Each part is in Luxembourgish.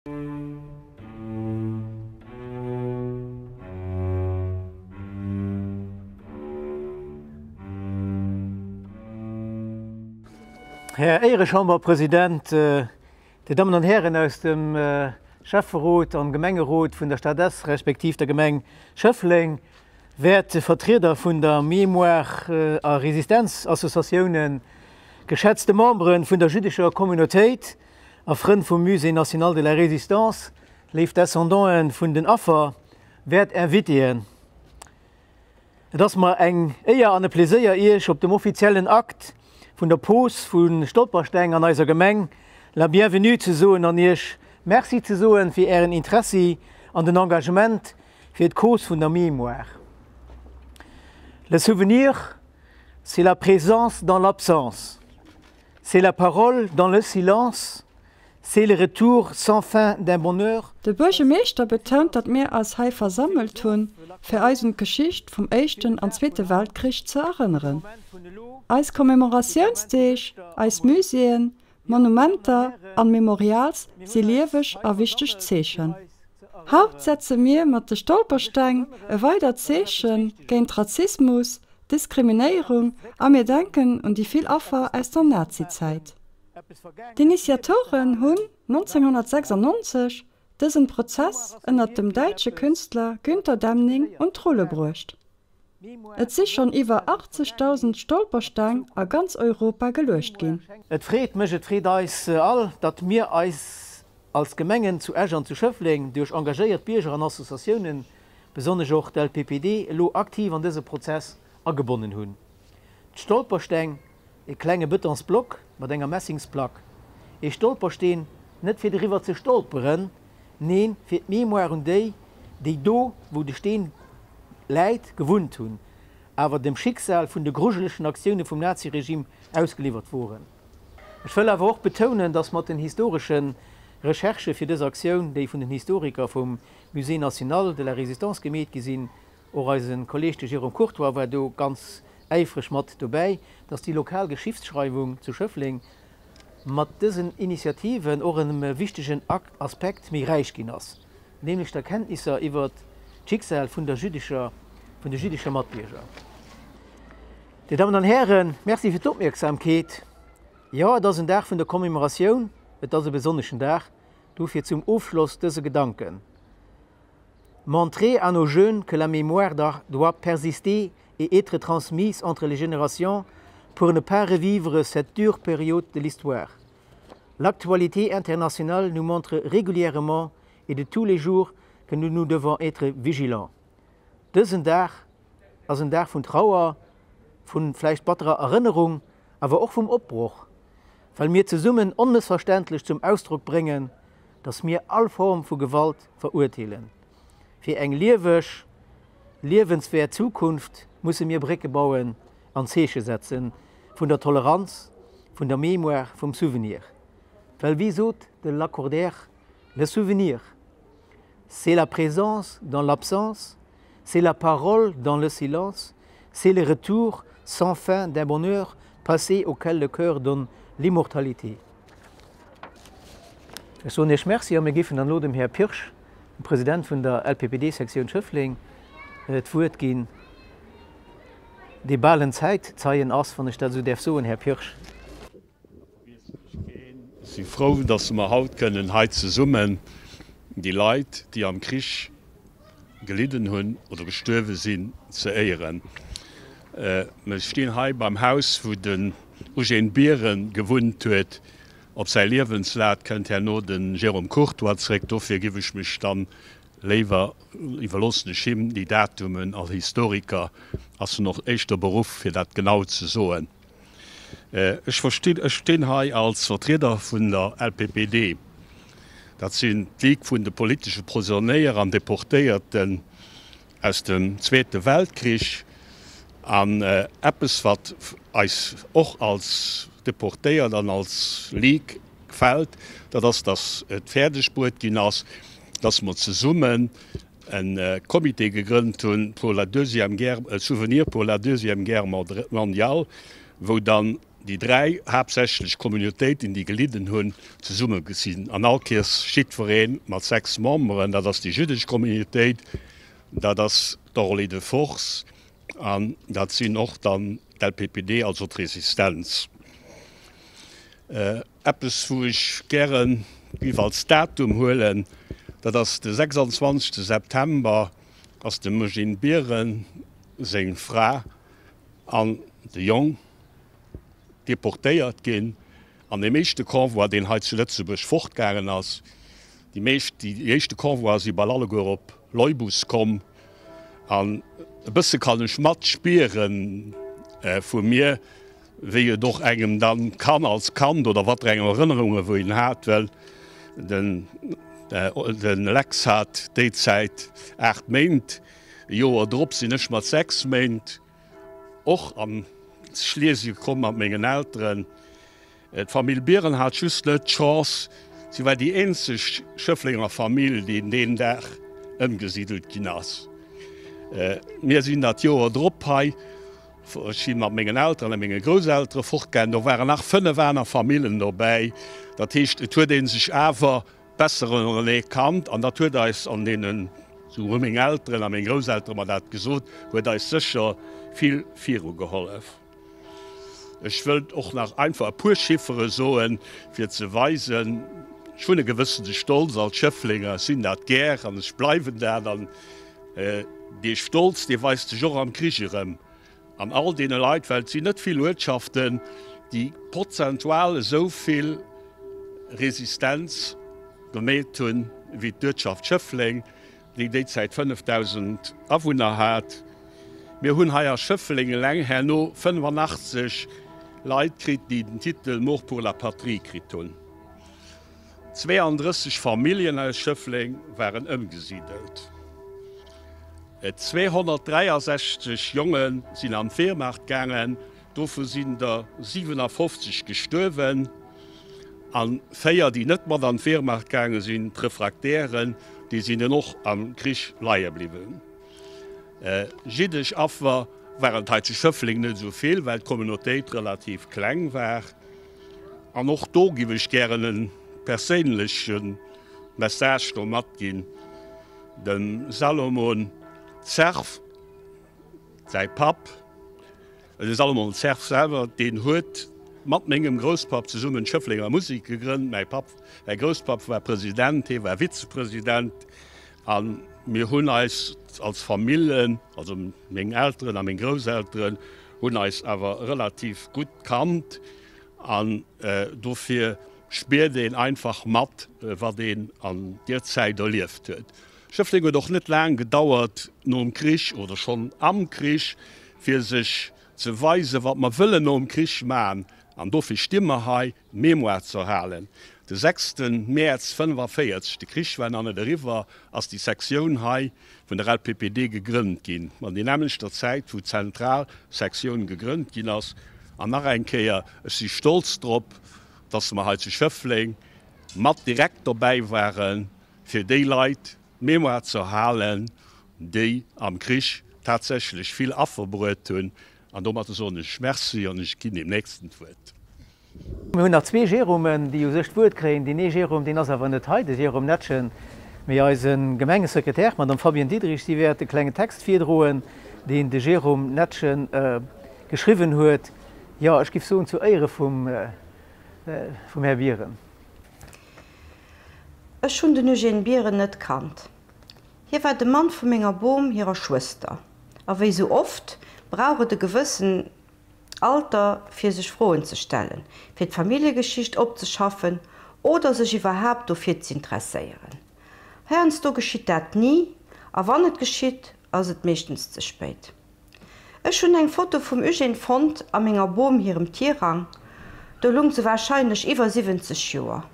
Här Éierechamberpresident, Dir Dammen an Hären aus dem Schäfferot an Gemengerot vun der Stad Esch respektiv der Gemeng Schëffleng, wäert Vertrieder vun der Mémoire a Resistenzassociatiounen, geschätzte Membere vun der jüddescher Communautéit a Frënn vum Musée national de la Résistance, léif Descendanten vun den Affer, wäert Invitéen. Et ass mer eng Éier an e Pleséier Iech op dem offiziellen Akt vun der Pose vu Stolpersteng an eiser Gemeng la bienvenue ze soen an Iech Merci ze soen fir Ären Interessi an den Engagement fir d'Cause vun der Mémoire. Le souvenir, c'est la présence dans l'absence, c'est la parole dans le silence, c'est le retour sans fin d'un bonheur. De Buergemeeschter betount, datt mir eis hei versammelt hunn, fir eis un d'Geschicht vum Éischten an Zweete Weltkrich ze erënneren. Eis Commemoratiounsdeeg, eis Muséeën, Monumenter an Memorials si lieweg a wichteg Zeechen. Haut setze mir mat de Stolpersteng e weidert Zeeche géint Rassismus, Diskriminéierung a mir denken un déi vill Affer aus der Nazizäit. D'Initiatoren hunn 1996 dësen Prozess ënnert dem däitsche Künstler Günter Demning un d'Rulle bruecht. Et si schonn iwwer 80.000 Stolpersteng a ganz Europa geluecht ginn. Et freet mech, et freet eis all, datt mir eis als Gemengen zu Esch an zu Schëffleng duerch engagéiert Bierger an Associatiounen, besonnesch och d'LPPD, elo aktiv an dëse Prozess agebonnen hunn. D'Stolpersteng, e klenge Betonsblock mat enger Messingsplack, ee Stolpersteen net fir driwwer ze stolperen, neen, fir d'Mémoire un déi, déi do, wou de Steen läit, gewunnt hunn, awer dem Schicksal vun de grujelegen Aktioune vum Naziregime ausgeliwwert woren. Ech wëll awer och betounen, dass mat den historesche Recherchë fir dës Aktioun, déi vun den Historiker vum Musée national de la Résistance gemeet gi sinn, och eise Kolleg de Jérôme Courtoy war do ganz äifreg mat dobäi, dass déi lokal Geschichtsschreiwung zu Schëffleng mat dësen Initiativen och ëm e wichtegen Aspekt méi räich ginn ass, nämlech d'Erkenntnisser iwwert d'Schicksal vun der jüddescher, vun de jüddesche Matbierger. Dir Dammen an Hären, Merci fir d'Opmierksamkeet. Jo, et ass en Dag vun der Commémoratioun, et ass e besonneschen Dag. Dofir zum Ofschloss dëse Gedanken, Montrer à nos jeunes que la mémoire doit persister et être transmise entre les générations pour ne pas revivre cette dure période de l'histoire. L'actualité internationale nous montre régulièrement et de tous les jours que nous nous devons être vigilants. Dësen Dag ass en Dag vun Trauer, vun vläicht batterer Erënnerung, awer och vum Opbroch, well mir zesummen onmëssverständlech zum Ausdrock bréngen, dass mir all Form vu Gewalt verurteelen. Fir eng lieweg, liewenswäert Zukunft musse mir Brécke bauen an Zeeche setze vun der Toleranz, vun der Mémoire, vum Souvenir. Well wéi sot de Lacordaire, Le souvenir, c'est la présence dans l'absence, c'est la parole dans le silence, c'est le retour sans fin d'un bonheur passé auquel le cœur donne l'immortalité. Ech soen Iech Merci a mir géifen dann elo dem Här Pirsch, dem President vun der LPPD-Sektioun Schëffleng, d'Wuert ginn, dee bal en Zäitzeien ass, wann ech dat esou däerf soen, Här Pirsch. Ech si frou, dass mer haut kënnen hei zesummen déi Leit, déi am Krich gelidden hunn oder gestuerwe sinn, ze éieren. Mer stinn hei beim Haus, wou den Eugène Biren gewunnt huet. Op säi Liewenslad kënnt herno de Jérôme Courtoy zréck. Dofir giff ech mech dann léiwer, iwwerloossen ech him déi Datumen, als Historiker ass en och éischter beruff fir dat genau ze soen. Ech verstinn, ech stinn hei als Vertrieder vun der LPPD, dat sinn d'Ligue vun de politesche Prisonéier an Deportéierten aus dem Zweete Weltkrich. An eppes, wat eis och als Deportéiert an als Ligue gefält, dat ass, datt et fäerdeg bruet ginn ass, datt mer zesummen e Comité gegrënnt hunn pour la deuxième guerre, souvenir pour la deuxième guerre mondiale, wou dann. déi 3 haaptsächlech Communautéiten, déi gelidden hunn, zesumme sinn. An all Keers jiddweree mat 6 Memberen. Dat ass déi jüddesch Communautéit, dat ass d'Enrôlés de force an dat sinn och dann d'LPPD, also d'Resistenz. Eppes, wou ech gäre géif als Datum huelen, dat ass de 26. September, ass dem Eugène Biren seng Fra an de Jong deportéiert ginn an deem éischte Convoi, deen hei zu Lëtzebuerg fortgaangen ass. Déi meescht, déi éischte Convoie si bal alleguer op Leubus komm. An e bësse kann ech matspiere vu mir, wéi et och engem dann kann als Kand oder wat fir eng Erënnerunge wou een hat, well den den Lex hat déi Zäit 8 Méint, e Joer drop sinn ech mat 6 Méint och an Schliesie komm mat mengen Elteren. D'Famill Biren hat just net d'Chance, si war déi eenzeg Schëfflenger Famill, déi deen Dag ëmgesidelt ginn ass. Mir sinn dat Joer drop hei, ech si mat mengen Elteren a menge Grousseltere fortgaangen, do waren nach 5 aner Famillen dobäi. Dat heescht, et huet ee sech awer besser ënnerenee kannt an dat huet eis an deenen, sou hu meng Elteren a meng Grousseltere mer dat gesot, huet eis sécher vill virugehollef. Ech wëllt och nach einfach e puer Chiffere soen, fir ze weisen, ech hunn e gewëssene Stolz als Schëfflenger, ech sinn dat gär an ech bleiwen dat. An dee Stolz, dee weist sech och am Krich erëm an all deene Leit, well et sinn net vill Uertschaften, déi prozentual esou vill Resistenz gemeet hunn, wéi d'Uertschaft Schëffleng. déi déi Zäit 5.000 Awunner hat. Mir hunn hei a Schëffleng eleng herno 85 Leit kritt, déi den Titel Mort pour la patrie kritt hunn. 32 Familljen aus Schëffleng waren ëmgesidelt. 263 Jonge sinn an d'Wehrmacht gaangen, dovu sinn der 57 gestuerwen. A 4, déi net mat an d'Wehrmacht gaange sinn, d'Refraktären, déi sinn dunn och am Krich leie bliwwen. Jiddesch Affer waren et hei zu Schëffleng net esou vill, well d'Communautéit relativ kleng war. An och do giff ech gären e perséinleche Message do matginn, Dem Salomon Cerf säi Papp, De Salomon Cerf selwer, deen huet mat mengem Grousspapp zesummen d'Schëfflenger Musek gegrënnt. Mäi Papp, mäi Grousspapp war President, hie war Vizepresident a mir hunn eis als Famillen, also meng Elteren a meng Grousselteren, hunn eis awer relativ gutt kannt an dofir spiert een einfach mat, wat een an deer Zäit erlieft huet. Schëffleng huet och net laang gedauert nom Krich oder schonn am Krich, fir sech ze weisen, wat mer wëllen nom Krich man. An dofir sti mer hei, d'Mémoire ze erhalen. De 6 Mäerz 45, de Krich war nach net eriwwer, ass déi Sektioun hei vun der LPPD gegrënnt ginn, an déi nämmlechter Zäit, wou d'Zentralsektioun gegrënnt ginn ass. An nach eng Kéier, ech si stolz drop, dass mer hei zu Schëffleng mat direkt dobäi waren, fir déi Leit d'Mémoire ze erhalen, déi am Krich tatsächlech vill Affer bruet hunn. An domatter soen ech Merci an ech ginn deem Nächsten d'Wuert. Mir hunn nach zwee Jérômen, déi u sech d'Wuert kréien. Deen ee Jérôme, deen ass awer net hei, de Jérôme Netgen, mee eise Gemengesekretär, d'Madame Fabienne Diderich, si wäert e klengen Text virdroen, deen de Jérôme Netgen geschriwwen huet, jo, ech géif soen, zu Éiere vum Här Biren. Ech hunn den Eugène Biren net kannt. Hie war de Mann vu menger Bom hirer Schwëster. A wéi sou oft brauch et e gewëssen Alter fir sech Froen ze stellen, fir d'Familljegeschicht opzeschaffen oder sech iwwerhaapt dofir z'intresséieren. Heiansdo geschitt dat ni, a wann et geschitt, ass et meeschtens ze spéit. Ech hunn eng Foto vum Eugène fonnt a menger Bom hirem Tirang. Do lung se warscheinlech iwwer 70 Joer.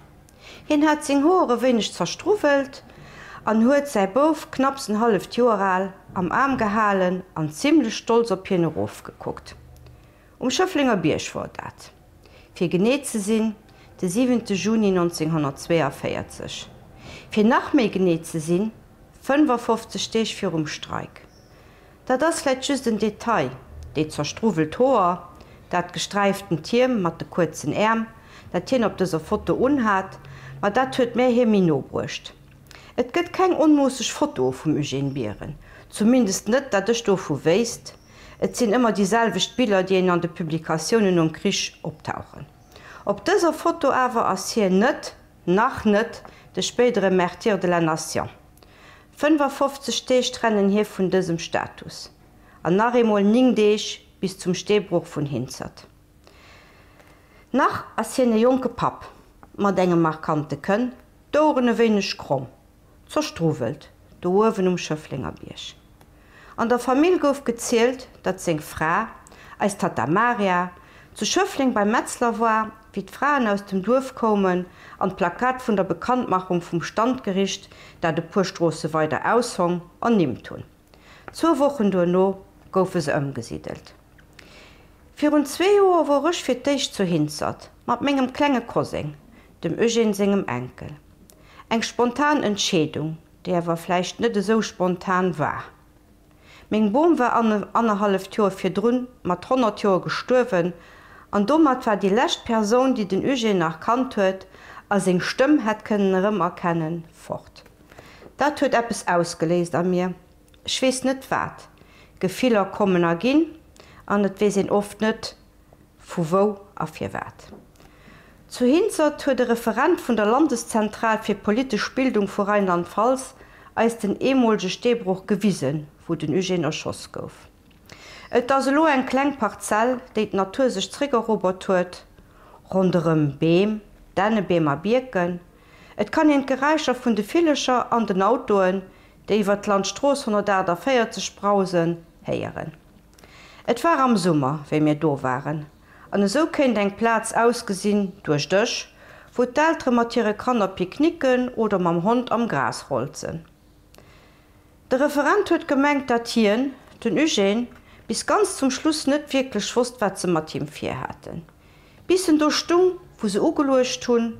Hien hat seng Hoer e wéineg zerstruwwelt an huet säi Bouf, knapps en halleft Joer al, am Aarm gehalen an zimlech stolz op hien erofgekuckt. Um Schëfflenger Bierg wor dat, fir genee ze sinn, de siwente Juni 1942. Fir nach méi genee ze sinn, 55 Deeg virum Streik. Dat ass vläit just en Detail, déi zerstruwwelt Hoer, Dat gesträiftent Hiem mat de kuerzen Äerm, dat hien op dëser Foto unhat, ma dat huet mär hie méi no bruecht. Et gëtt keng onmoosseg Fotoe vum Eugène Biren, zumindest net, dat ech dovu wéisst. Et sinn ëmmer déi selwecht Biller, déi een an de Publikatiounen nom Krich optauchen. Op dëser Foto awer ass hien net, nach net, de spéidere Martyr de la Nation. 55 Deeg trennen hie vun dësem Status. An nach eemol 9 Deeg bis zum Steebroch vun Hinzert. Nach ass hien e jonke Papp, mat engem markante Kënn, d'Oueren e wéineg kromm, zerstruwwelt, do uewen um Schëfflenger Bierg. An der Famill gouf gezielt, datt seng Fra, eis Tatta Maria, zu Schëffleng beim Metzler war, wéi d'Fraen aus dem Duerf koumen an d'Plakat vun der Bekanntmachung vum Standgericht, dat e puer Stroosse weider aushong, ernimmt hunn. Zwou Wochen duerno goufe se ëmgesidelt. Virun zwee Joer wor ech fir d'éischt zu Hinzert, mat mengem klenge Koseng, dem Eugène sengem Enkel. Eng spontan Entscheedung, déi awer vläicht net esou spontan war. Meng Bom war annerhalleft Joer virdrun mat 100 Joer gestuerwen an domat war déi lescht Persoun, déi den Eugène nach kannt huet a seng Stëmm hätt kënnen erëmerkennen, fort. Dat huet eppes ausgeléist a mir. Ech weess net wat. Gefiller kommen a ginn an et weess een oft net vu wou a firwat. Zu Hinzert huet e Referent vun der Landeszentral fir politesch Bildung vu Rheinland-Pfalz eis den eemolege Steebroch gewisen, wou den Eugène erschoss gouf. Et ass elo eng kleng Parzell, déi d'Natur sech zréckerobert huet, ronderëm Beem, Dännebeem a Bierken. Et kann een d'Geräischer vun de Villecher an den Autoen, déi iwwer d'Landstrooss 148 brausen, héieren. Et war am Summer, wéi mir do waren, an esou kéint eng Plaz ausgesinn, duecht ech, wou d'Eltere mat hire Kanner picknicken oder mam Hond am Gras rolzen. De Referent huet gemengt, dat hien, den Eugène, bis ganz zum Schluss net wierklech wosst, wat se mat him virhaten. Bis en do stung, wou se ugeluecht hunn.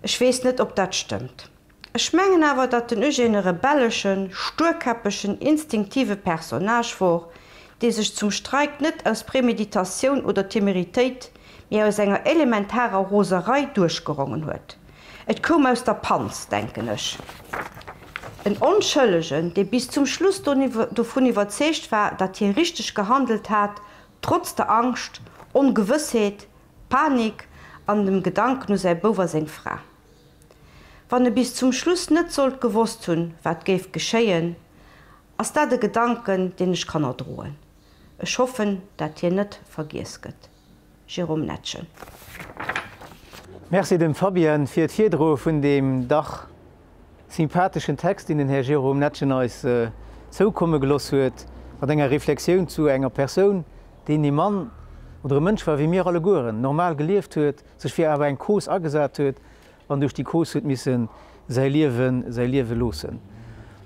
Ech weess net, ob dat stëmmt. Ech mengen awer, datt den Eugène e rebelleschen, stuerkäppegen, instinktive Personnage wor, dee sech zum Streik net aus Premeditatioun oder Temeritéit, mee aus enger elementarer Roserei duerchgerongen huet. Et koum aus der Panz, denken ech. En Onschëllegen, dee bis zum Schluss dovun iwwerzeegt war, datt hie richteg gehandelt hat, trotz der Angscht, Ongewëssheet, Panik an dem Gedanken u säi Bouf a seng Fra. Wann e bis zum Schluss net sollt gewosst hunn, wat géif geschéien, ass dat e Gedanken, deen ech kann erdroen. Ech hoffen, dat hien net vergiess gëtt. Jérôme Netgen. Merci dem Fabienne fir d'Virdroe vun deem dach sympatheschen Text, deen den Här Jérôme Netgen eis zoukomme geloss huet, mat enger Reflexioun zu enger Persoun, deen e Mann oder e Mënsch war wéi mir allegueren, normal gelieft huet, sech fir awer eng Cause agesat huet an duerch déi Cause huet misse säi Liewe säi Liewe loossen.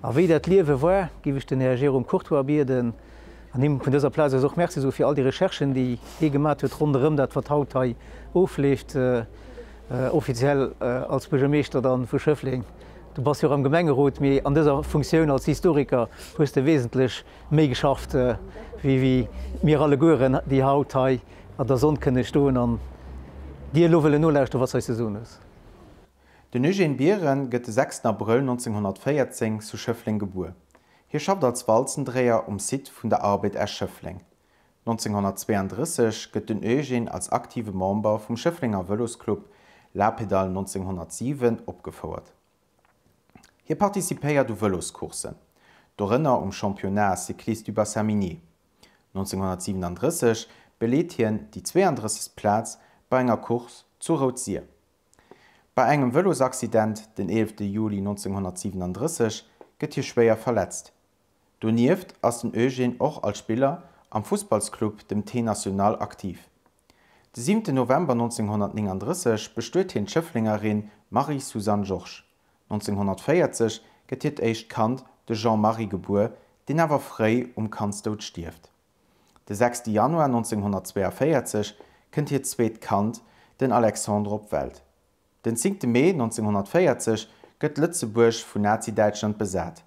A wéi dat Liewe war, géif ech den Här Jérôme Courtoy bieden an him vun dëser Plaz aus och Merci soe fir all déi Recherchen, déi hie gemat huet ronderëm dat, wat haut hei ofleeft, offiziell als Buergermeeschter dann vu Schëffleng. Du bass jo och am Gemengerot, mee an dëser Funktioun als Historiker hues de wesentlech méi geschafft wéi mir allegueren, déi haut hei an der Sonn kënne stoen an dir elo wëllen nolauschteren, wat s eis ze soen hues. Den Eugène Biren gëtt de 6 Abrëll 1914 zu Schëffleng gebuer. Hie schafft als Walzendréier um Site vun der Arbed Esch-Schëffleng. 1932 gëtt den Eugène als aktive Member vum Schëfflenger Vëlosclub La Pédale 1907 opgefouert. Hie participéiert u Vëloscourssen, dorënner um Championnat cycliste du Bassin Minier. 1937 beleet hien déi 32. Plaz bei enger Course zu Roudsir. Bei engem Vëlosaccident den 11 Juli 1937 gëtt hie schwéier verletzt. Donieft ass den Eugène och als Spiller am Fussballsclub dem T-National aktiv. De 7 November 1939 bestuet hien d'Schëfflengerin Marie-Suzanne Georges. 1940 gëtt hiert éischt Kand, de Jean-Marie, gebuer, deen awer fréi um Kandsdoud stierft. De 6 Januar 1942 kënnt hiert zweet Kand, den Alexandre, op d'Welt. Den 10 Mee 1940 gëtt Lëtzebuerg vun Nazi-Däitschland besat.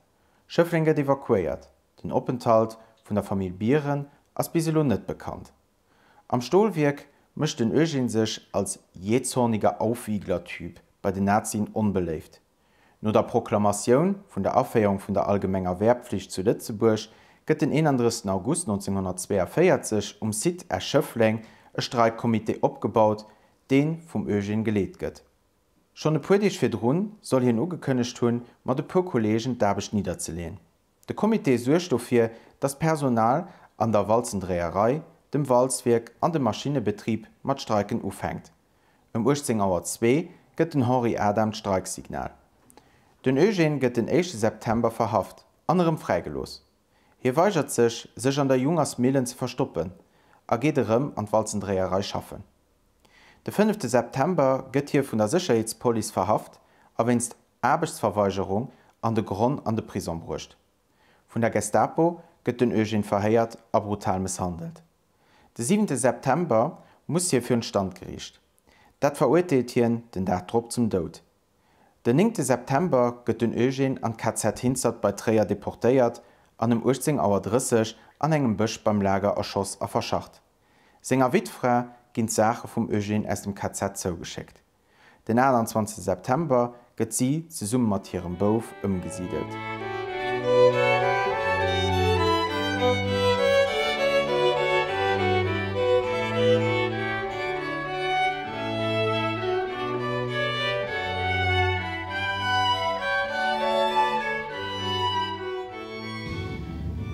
Schëffleng gëtt evakuéiert. Den Openthalt vun der Famill Biren ass bis elo net bekannt. Am Stolwierk mécht den Eugène sech als jähzorniger Aufwiegler-Typ bei den Nazien onbeléift. No der Proklamatioun vun der Aféierung vun der allgemenger Wehrpflicht zu Lëtzebuerg gëtt den 31 August 1942 um Site Esch-Schëffleng e Streikcomité opgebaut, dee vum Eugène geleet gëtt. Schonn e puer Deeg virdrun soll hien ugekënnegt hunn, mat e puer Kolleegen d'Aarbecht nidderzeleeën. De Comité suergt dofir, datt d'Personal an der Walzendréierei, dem Walzwierk an dem Maschinnebetrib mat Streiken ufänkt. Ëm 18 Auer 2 gëtt den Henri Adam d'Streiksignal. Den Eugène gëtt den éischte September verhaft an erëm fräigelooss. Hie weigert sech, sech an der Jungersmillen ze verstoppen a geet erëm an d'Walzendréierei schaffen. De fënnefte September gëtt hie vun der Sécherheetspolice verhaft a wéinst Aarbechtsverweigerung an de Gronn an de Prison bruecht. Vun der Gestapo gëtt den Eugène verhéiert a brutal mësshandelt. De siwente September muss hie virun d'Standgeriicht. Dat verurteelt hien den Dag drop zum Doud. Den néngte September gëtt den Eugène an d'KZ Hinzert bei Tréier deportéiert an ëm 18 Auer 30 an engem Bësch beim Lager erschoss a verscharrt. Senger Wittfra ginn d'Saache vum Eugène aus dem KZ zougeschéckt. Den 28 September gëtt si zesumme mat hirem Bouf ëmgesidelt.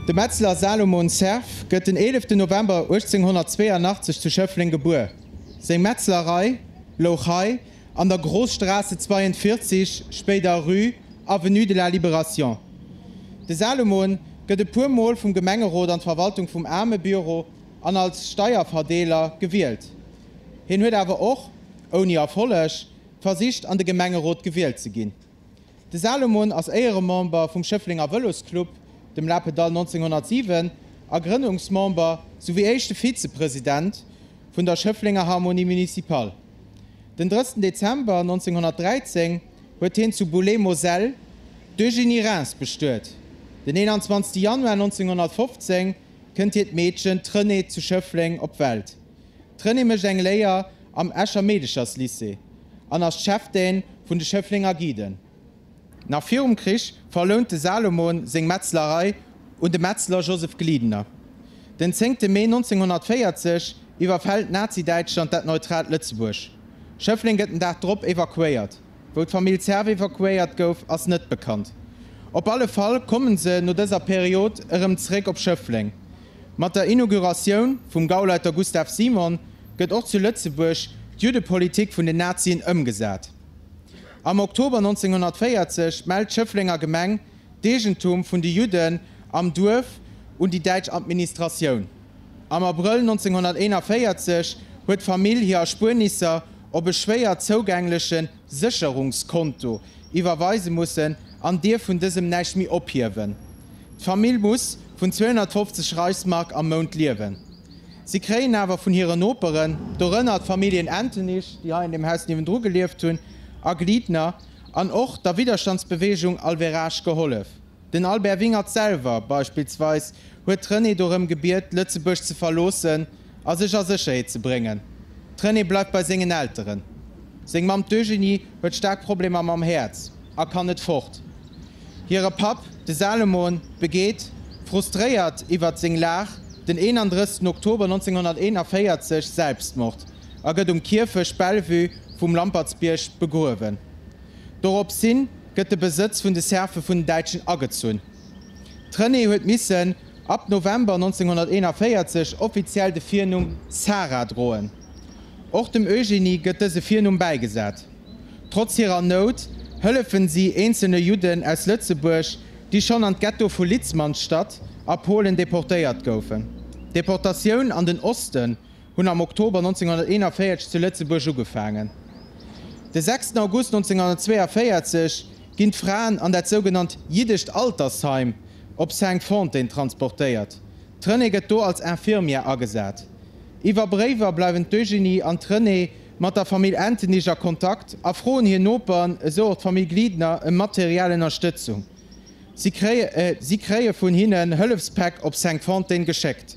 De Metzler Salomon Cerf gëtt den 11 November 1882 zu Schëffleng gebuer. Seng Metzlerei louch hei an der Grosstraße 42, spéider Rue, Avenue de la Libération. De Salomon gëtt e puer Mol vum Gemengerot an d'Verwaltung vum Aarmebüro an als Steierverdeeler gewielt. Hien huet awer och, ouni Erfolleg, versicht an de Gemengerot gewielt ze ginn. De Salomon ass Éieremember vum Schëfflenger Vëlosclub, dem La Pedale 1907, a Grënnungsmember souwéi éischte Vizepresident vun der Schëfflenger Harmonie Municipale. Den 30 Dezember 1913 huet hien zu Boulay, Moselle, d'Eugénie Rens bestuet. Den 21 Januar 1915 kënnt hiert Meedchen, d'Renée, zu Schëffleng op d'Welt. D'Renée mécht eng Léier am Escher Meedecherslycée an ass d'Cheftaine vun de Schëfflenger Guiden. Nach virum Krich verlount de Salomon seng Metzlerei un de Metzler Joseph Gliedner. Den zéngte Mee 1940 iwwerfält Nazi-Däitschland dat neutraalt Lëtzebuerg. Schëffleng gëtt den Dag drop evakuéiert. Wou d'Famill Cerf evakuéiert gouf, ass net bekannt. Op alle Fall komme se no dëser Period erëm zeréck op Schëffleng. Mat der Inauguratioun vum Gauleiter Gustav Simon gëtt och zu Lëtzebuerg d'Juddepolitik vun den Nazien ëmgesat. Am Oktober 1940 mellt d'Schëfflenger Gemeng d'Eegentum vun de Judden am Duerf un déi däitsch Administratioun. Am Abrëll 1941 huet d'Famill hir Erspuernisser op e schwéier zougängleche Sécherungskonto iwwerweise mussen an dierf vun dësem näischt méi ophiewen. D'Famill muss vun 250 Reichsmark am Mount liewen. Si kréien awer vun hiren Noperen, dorënner d'Familljen Entenich, déi hei an deem Haus niewendru gelieft hunn, a Gliedner, an och der Widderstandsbeweegung Alverage gehollef. Den Albert Wingert selwer beispillsweis huet d'Renée dorëm gebiet, Lëtzebuerg ze verloossen a sech a Sécherheet ze bréngen. D'Renée bleift bei sengen Elteren. Seng Mamm, d'Eugénie, huet staark Problemer mam Häerz a kann net fort. Hire Papp, de Salomon, begeet, frustréiert iwwert seng Lag, den 31 Oktober 1941 Selbstmord a gëtt um Kierfecht Bellevue vum Lampertsbierg begruewen. Doropshin gëtt de Besëtz vun de Serfe vun den Däitschen agezunn. D'Renée huet missen ab November 1941 offiziell de Virnumm Sarah droen. Och dem Eugénie gëtt dëse Virnumm bäigesat. Trotz hirer Nout hëllefen si eenzelne Judden aus Lëtzebuerg, déi schonn an d'Ghetto vu Litzmannstadt a Polen deportéiert goufen. D'Deportatioun an den Osten hunn am Oktober 1941 zu Lëtzebuerg ugefaangen. De 6 August 1942 ginn d'Fraen an dat sougenannt jiddescht Altersheim op Cinqfontaines transportéiert. D'Renée gëtt do als Infirmière agesat. Iwwer Bréiwer bleiwen d'Eugénie an d'Renée mat der Famill Entenich a Kontakt a froen hir Noperen, esou och d'Famill Gliedner, ëm materiell Ënnerstëtzung. Si kréie vun hinnen Hëllefspäck op Cinqfontaines geschéckt.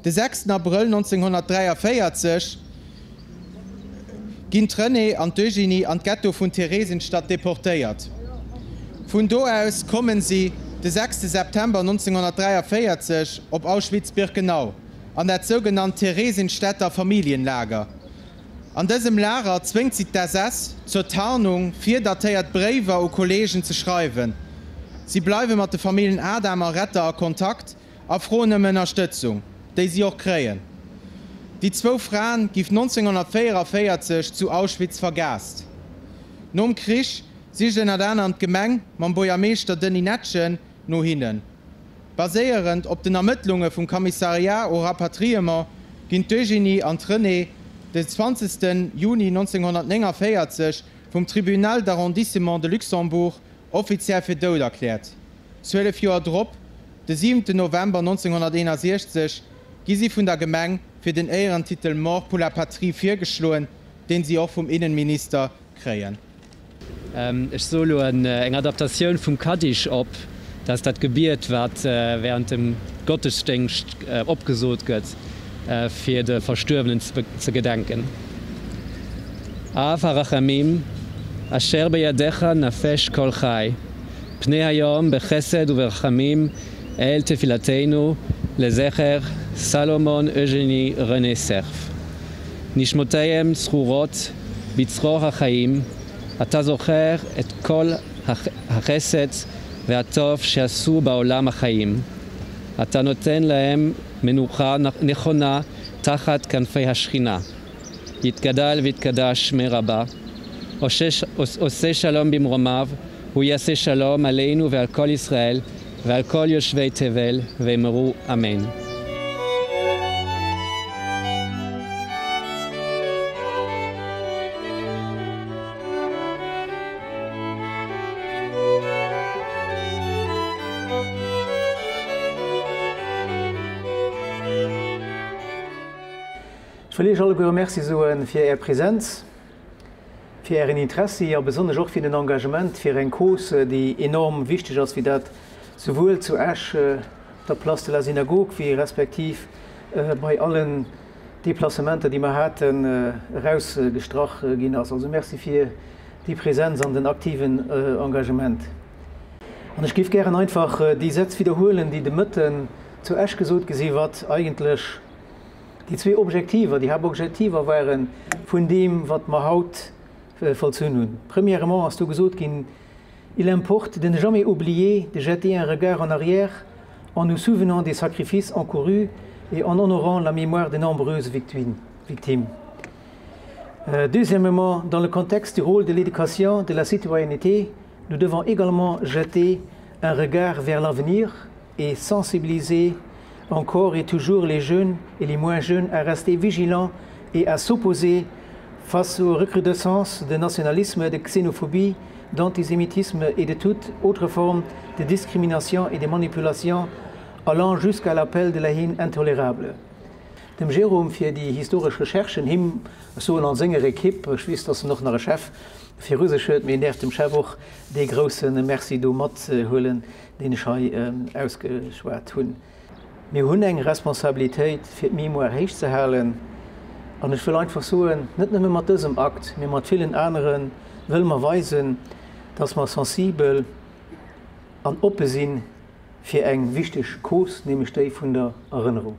De 6 Abrëll 1943 ginn d'Renée an d'Eugénie an d'Ghetto vun Theresienstadt deportéiert. Vun do aus kommen si de 6 September 1943 op Auschwitz-Birkenau an dat sougenannt Theresienstädter Familienlager. An dësem Lager zwéngt si d'SS zur Tarnung, virdatéiert Bréiwer u Kolleegen ze schreiwen. Si bleiwe mat de Famillen Adam a Retter a Kontakt a froen ëm Ënnerstëtzung, déi si och kréien. Déi zwou Fraen gi 1944 zu Auschwitz vergaast. Nom Krich sicht ënnert anerem d'Gemeng mam Buergermeeschter Denis Netgen no hinnen. Baséierend op den Ermëttlunge vum Commissariat au rapatriement ginn d'Eugénie an d'Renée de 20 Juni 1949 vum Tribunal d'arrondissement de Luxembourg offiziell fir dout erkläert. 12 Joer drop, de 7 November 1961, gi si vun der Gemeng fir den Éierentitel Mort pour la patrie virgeschloen, deen si och vum Innenminister kréien. Ech soe lo eng Adaptatioun vum Kaddisch op, dat ass dat Gebiet, wat während dem Gottesdéngscht opgesot gëtt, fir de Verstuerwenen ze gedenken. Av הרחמים, אשר בידיך נפש כל חי, פנה היום בחסד וברחמים אל תפילתנו לזכר סלומון אוז'ני רנה סרף. נשמותיהם צרורות בצרור החיים, אתה זוכר את כל החסד והטוב שעשו בעולם החיים. אתה נותן להם מנוחה נכונה תחת כנפי השכינה. יתגדל ויתקדש שמי רבה, עושה שלום במרומיו, הוא יעשה שלום עלינו ועל כל ישראל ועל כל יושבי תבל, ואמרו אמן. Ech wëll Iech alleguere Merci soe fir Är Präsenz, fir Ären Interessi a besonnesch och fir den Engagement fir eng Cause, déi enorm wichteg ass, wéi dat souwuel zu Esch op der Place de la Synagogue wéi respektiv bei allen Deplacementer, déi mer haten, erausgestrach ginn ass. Also Merci fir déi Präsenz an den aktiven Engagement. An ech géif gären einfach déi Sätz widderhuelen, déi de Mëtten zu Esch gesot gi sinn, wat eigentlech Déi zwee Objektiver, déi Haapobjektiver ware vun deem, wat mer haut vollzunn hunn. Premièrement ass do gesot ginn, Il importe de ne jamais oublier de jeter un regard en arrière en nous souvenant des sacrifices encourus et en honorant la mémoire de nombreuses victimes. Deuxièmement, dans le contexte du rôle de l'éducation, de la citoyenneté, nous devons également jeter un regard vers l'avenir et sensibiliser encore et toujours les jeunes et les moins jeunes à rester vigilants et à s'opposer face aux recrudescences de nationalisme, de xénophobie, d'antisémitisme et de toute autre forme de discrimination et de manipulation allant jusqu'à l'appel de la haine intolérable. Dem Jérôme fir déi historesch Recherchen, him, ech soen an senger Equipe, ech weess, dass en och nach e Chef viru sech huet, mee en däerf dem Chef och dee grousse Merci do mathuelen, deen ech hei ausgeschwat hunn. Mir hunn eng Responsabilitéit, fir d'Mémoire héich ze halen. An ech wëll einfach soen, net nëmme mat dësem Akt, mee mat villen anere wëlle mer weisen, dass mer sensibel an oppe si fir eng wichteg Cause, nämlech déi vun der Erënnerung.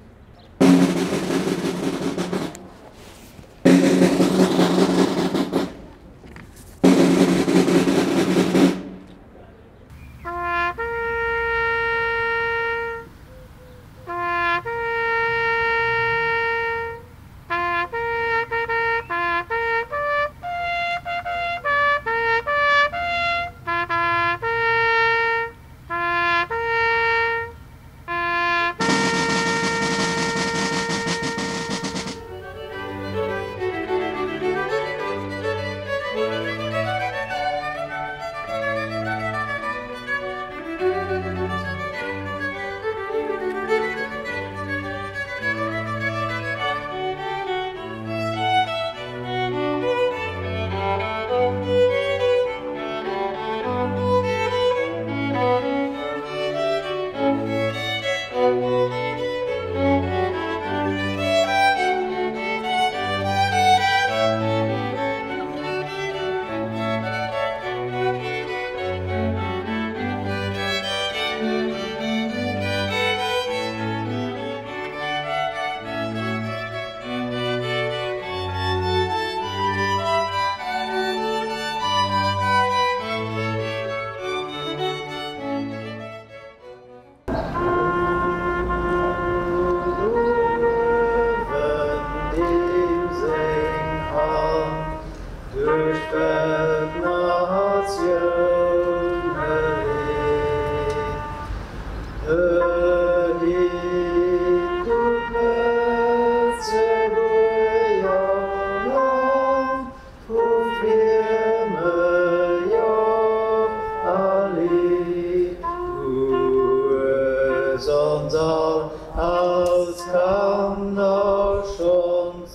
ons all als Kanner schonns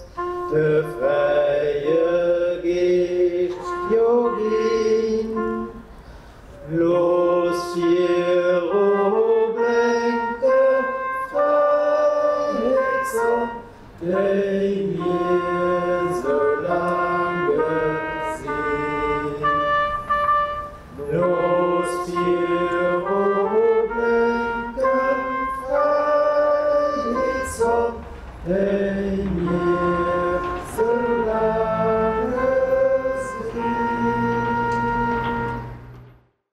de fräie Geescht jo ginn. Looss viru blénken d'Fräiheetssonn, déi mir sou laang gesinn. Looss viru blénken d'Fräiheetssonn, déi mir.